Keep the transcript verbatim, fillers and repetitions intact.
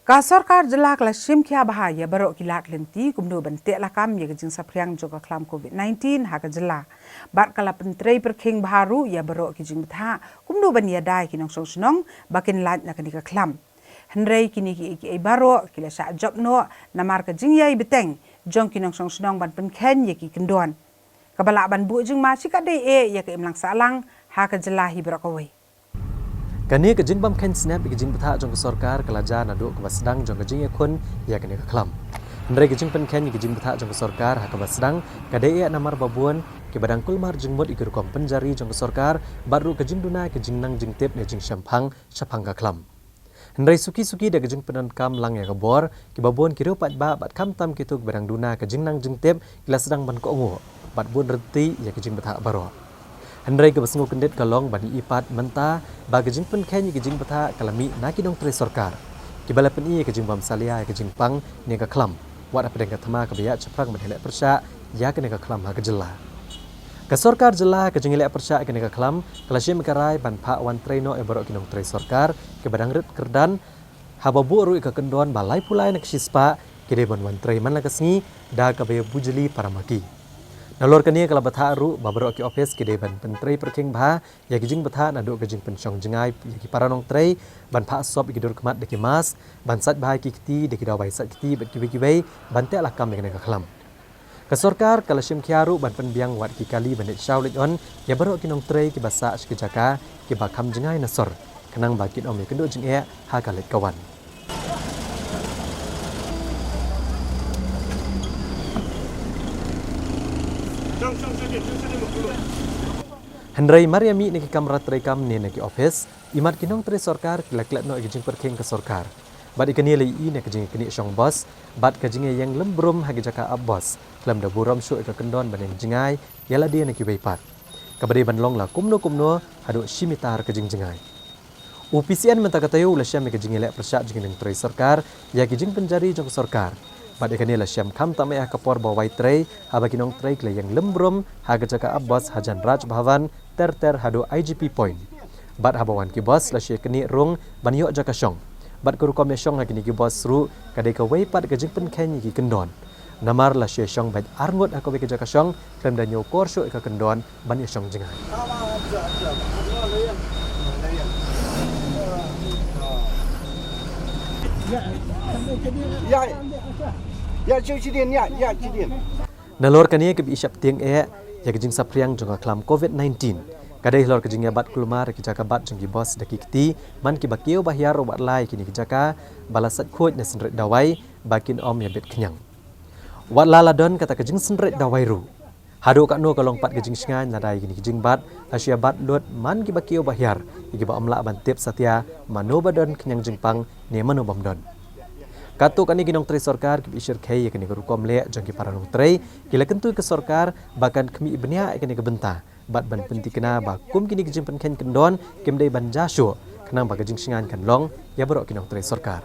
Ka sorkar jylla ka la shim khia bha ïa baroh ki lad lynti kumno ban teh lakam ïa ka jingsaphriang jong ka khlam covid nineteen ha ka jylla. Bad ka la pyntrei pyrkhing bha ruh ïa baroh ki jingbthah kumno ban ïada ïa ki nongshong shnong ba kin lait na kane ka khlam. Hynrei kine kiei kiei baroh ki la shah jop noh namar ka jingïai bteng jong ki nongshong shnong ban pynkheiñ ïa ki kyndon, kaba lah ban buh jingma shikatdei eh ïa ka imlang sahlang ha ka jylla hi baroh kawei. Kane ka jingbam kheiñ snep ïa ka jingbthah jong ka sorkar ka la jia naduh kaba sdang jong ka jingïakhun ïa kane ka khlam. Hynrei ka jingpynkheiñ ïa ka jingbthah jong ka sorkar ha kaba sdang ka dei eh namar ba bun kiba dang kulmar jingmut ïa ka rukom pynjari jong ka sorkar bad ruh ka jingduna ïa ka jingnang jingtip ne jingshemphang shaphang ka khlam. Hynrei suki suki da ka jingpyndonkam lang ïa ka bor, kiba bun ki riew paidbah bad khamtam kito kiba dang duna ka jingnang jingtip ki la sdang ban kohnguh bad bun rynti ïa ka jingbthah baroh. Hynrei kaba sngewkyndit ka long ban ïohi pat mynta ba ka jingpynkheiñ ïa ka jingbthah ka la mih na ki nongtrei sorkar, kiba la pyni ïa ka jingbam salia ïa ka jingpang ne ka khlam, wat hapdeng ka thma kaba ïaid shaphrang ban ïaleh pyrshah ïa kane ka khlam ha ka jylla. Ka sorkar jylla ka jingïaleh pyrshah ïa kane ka khlam ka la shim ïa ka rai ban phah wan trei noh ïa baroh ki nongtrei sorkar kiba dang rit kyrdan, haba buh ruh ïa ka kyndon ba laiphew lai na ka shispah ki dei ban wan trei man la ka sngi da kaba ïa bujli para ma ki. Nalor kane ka la bthah ruh ba baroh ki ophis ki dei ban pyntrei pyrkhing bha ïa ki jingbthah naduh ka jingpynshong jngai ïa ki para nongtrei, ban phah sop ïa ki dur khmat da ki mask, ban sait bha ïa ki kti da ki dawai sait kti bad kiwei kiwei ban teh lakam ïa kane ka khlam. Ka sorkar ka la shim khia ruh ban pynbiang wat ki kali ban leit shaw leit on ïa baroh ki nongtrei kiba sah sha ki jaka kiba kham jngai na sor, khnang ba kin ym ïakynduh jingeh ha ka leit ka wan. Hynrei mar ïa mih na ki kamra treikam ne na ki ophis, imat ki nongtrei sorkar ki la klet noh ïa ki jingpyrkhing ka sorkar. Bad ïa kane la ïohi na ka jingïaknieh shong bos bad ka jingïaïeng lem brum ha ki jaka ap bos, khlem da burom shuh ïa ka kyndon ban ïeng jngai ïa lade na kiwei pat, kaba dei ban long la kumno kumno haduh shi mitar ka jingjngai. U P C N mynta ka taïew u la shem ïa ka jingïaleh pyrshah jong ki nongtrei sorkar ïa ki jingpynjari jong ka sorkar. Bad ïa kane la shem khamtam eh ha ka por ba wai trei, haba ki nongtrei ki la ïeng lem brum ha ka jaka ap bos hajan Raj Bhavan ter ter haduh I G P Point. Bad haba wan ki bos la shu ïaknieh rung ban ïoh jaka shong. Bad ka rukom ïashong ha kine ki bos ruh ka dei kawei pat ka jingpynkheiñ ïa ki kyndon. Namar la shu ïashong beit ar ngut ha kawei ka jaka shong, khlem da ñiewkor shuh ïa ka kyndon ban ïashong jngai. Nalor kane kaba i sheptieng eh ïa ka jingsaphriang jong ka khlam covid nineteen, ka dei halor ka jingïabat kulmar ïa ki jaka bat jong ki bos da ki kti man kiba kiew ba hiar, wat la ïa kine ki jaka ba la sait khuid ne synreit dawai ba kin ym ïabit khñiang. Wat la la don kata ka jingsynreit dawai ruh, haduh katno ka long pat ka jingshngaiñ lada ïa kine ki jingbat la shu ïabat lut man kiba kiew ba hiar, ïa kiba ym lah ban tip satia mano ba don khñiang jingpang ne mano bym don. Katto katne ki nongtrei sorkar kiba i shyrkhei ïa kane ka rukom leh jong ki para nongtrei ki la kyntu ïa ka sorkar ba kan khmih bniah ïa kane ka bynta bad ban pyntikna ba kum kine ki jingpynkheiñ kyndon kim dei ban jia shuh, khnang ba ka jingshngaiñ kan long ïa baroh ki nongtrei sorkar.